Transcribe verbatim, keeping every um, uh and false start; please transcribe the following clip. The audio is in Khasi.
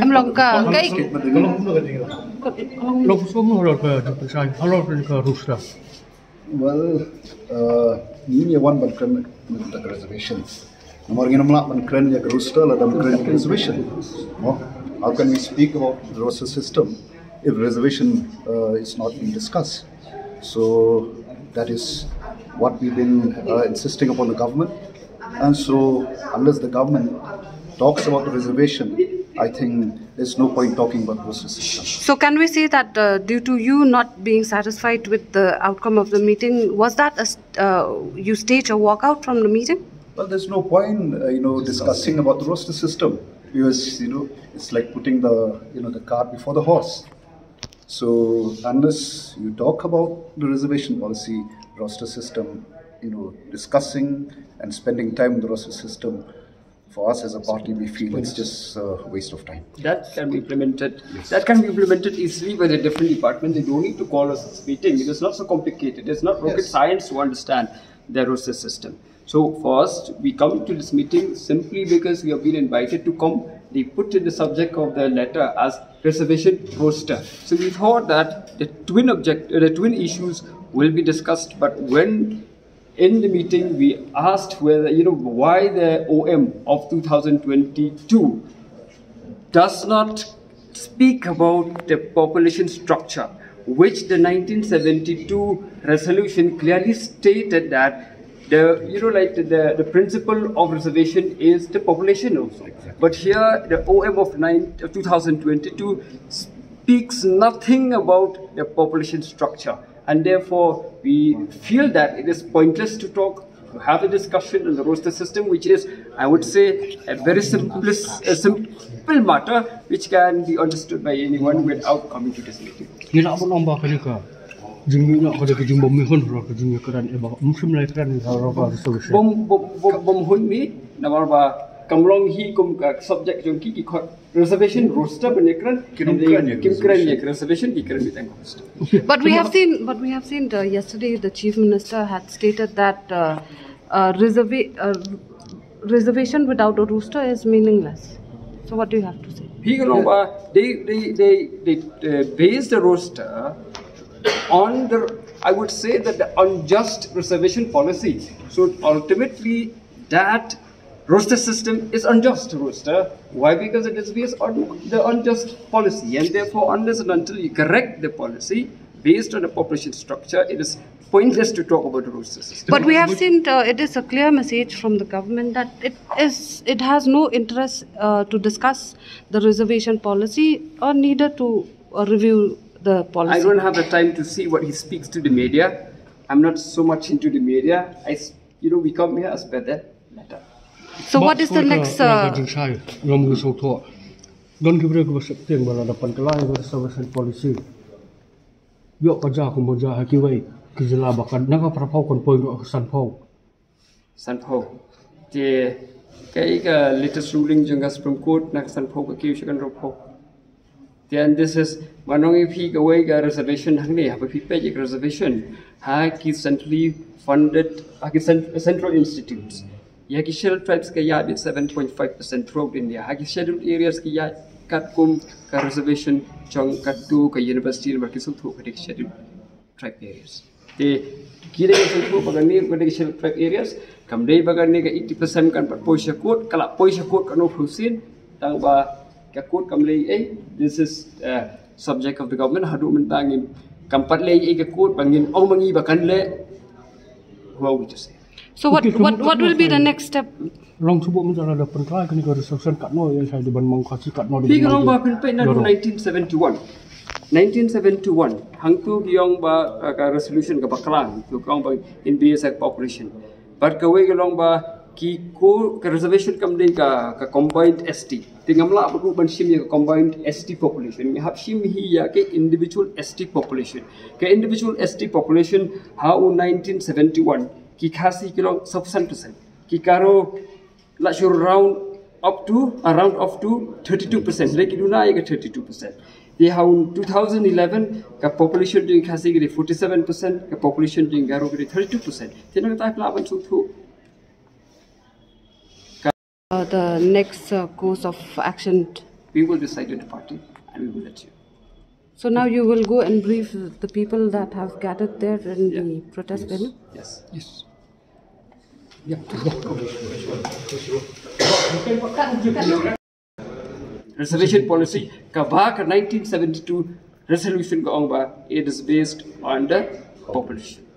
Em long ka, ka ik- Long semua halor ka, halor ka roster. Well, uh, ngi wan ban kren ïa ka reservation. Namar ngim lah ban kren ïa ka roster lada ym kren ïa ka reservation. No? How can we speak about the roster system if reservation uh, is not being discussed? So that is what we've been uh, insisting upon the government. And so, unless the government talks about the reservation, I think there's no point talking about the roster system. So can we say that uh, due to you not being satisfied with the outcome of the meeting, was that a, st- uh, you stage a walkout from the meeting? Well, there's no point, uh, you know, discussing about the roster system because, you know, it's like putting the, you know, the cart before the horse. So unless you talk about the reservation policy, roster system, you know, discussing and spending time on the roster system, for us as a party, we feel it's just a waste of time. That can be implemented. That can be implemented easily by the different department. They don't need to call us this meeting. It is not so complicated. It's not rocket Yes. science to understand the roster system. So first, we come to this meeting simply because we have been invited to come. They put in the subject of the letter as reservation roster. So we thought that the twin object, the twin issues will be discussed. But when in the meeting we asked whether, you know, why the O M of two thousand twenty-two does not speak about the population structure, which the nineteen seventy-two resolution clearly stated that the, you know, like, the, the principle of reservation is the population also. But here the O M of nine, of two thousand twenty-two speaks nothing about the population structure, and therefore we feel that it is pointless to talk, to have a discussion on the roster system, which is, I would say, a very simplest, a simple matter which can be understood by anyone without coming to this meeting. Ngi lah ban ong ba kane ka jingmih noh ka dei ka jingbym mih hun halor ka jingïakren, eh, ba ym shym la ïakren halor ka resolution. Bym, bym, bym, bym hun mih, namar ba kam long hi kum ka subject jong ki, ki khot reservation roster ban ïakren. Kim kren ïa ka Kim kren ïa reservation. ka reservation, ki kren beit ïa ka roster. But we have seen, but we have seen the, yesterday the chief minister had stated that uh, uh, reserva- uh, reservation without a roster is meaningless. So what do you have to say? Phi ka long ba, they, they, they, they uh, base the roster on the, I would say that the unjust reservation policy. So ultimately, that roster system is unjust roster. Why? Because it is based on the unjust policy, and therefore, unless and until you correct the policy based on a population structure, it is pointless to talk about the roster system. But we have seen uh, it is a clear message from the government that it is, it has no interest uh, to discuss the reservation policy or neither to uh, review the policy. I don't have the time to see what he speaks to the media. I'm not so much into the media. I, s- you know, we come here as per the letter. So what is the next? Uh, Jingshai ngam ngi sngewthuh. Don ki briew kiba sheptieng ba lada pynkylla ïa ka reservation policy, ïoh ka jia kumba jia ha kiwei ki jylla ba kan na ka phraphew kan poi noh ka sanphew. Sanphew. Te kaei ka latest ruling jong ka Supreme Court na ka sanphew ka kiew sha ka hynriewphew. Te and this is, ma ngi ong ïa phi kawei ka reservation hangne, haba phi peit ïa ka reservation ha ki centrally funded, ha ki cent- central institutes. Ïa ki scheduled tribes ka ïaid beit seven point five percent throughout India. Ha ki scheduled areas ka ïaid katkum ka reservation jong katto ka university namar ki sngewthuh ka dei ka scheduled tribe areas. Te ki dei ki sngewthuh ba kane ka dei ka scheduled tribe areas. Kam dei ba kane ka eighty percent kan pat poi sha court, ka la poi sha court kano phi sien, tang ba ka court kam leh ei. This is uh, subject of the government. Haduh mynta ngim, kam pat leh ei ka court ba ngin ong ma ngi ba kan leh. Who are we to say? so what, what what will be the next step? Long shu buh mynta lada pynkylla kane ka reservation katno ïa shai di ban mong ka shi katno di Phi ka ban long mong ba ki. pynpeit naduh Ïa. nineteen seventy-one. Nineteen seventy-one. Hangtu ki ong ba uh, ka resolution ka bakla. Tu ki ong ba in B S Act operation. But kawei ka long ba ki ko ka reservation kam dei ka, ka combined S T. Te ngam lah ba ruh ban shim ïa ka combined S T population. Ngi hap shim hi ïa ka individual S T population. Ka individual S T population ha u nineteen seventy-one. Ki Khasi ki long sawphew san percent. Ki Garo la shu round Up to, around up to thirty-two percent. Leh ki duna ïa ka thirty-two percent. Te ha u two thousand eleven ka population jong Khasi ka dei forty-seven percent, ka population jong Garo ka dei thirty-two percent. Te na kata ka lah ban sngewthuh. Uh, the next uh, course of action. We will decide in the party and we will let you. So now you will go and brief the people that have gathered there in Yeah. the protest venue. Yes. Yes. Reservation policy ka ba ka nineteen seventy-two resolution ka ong ba it is based on the population.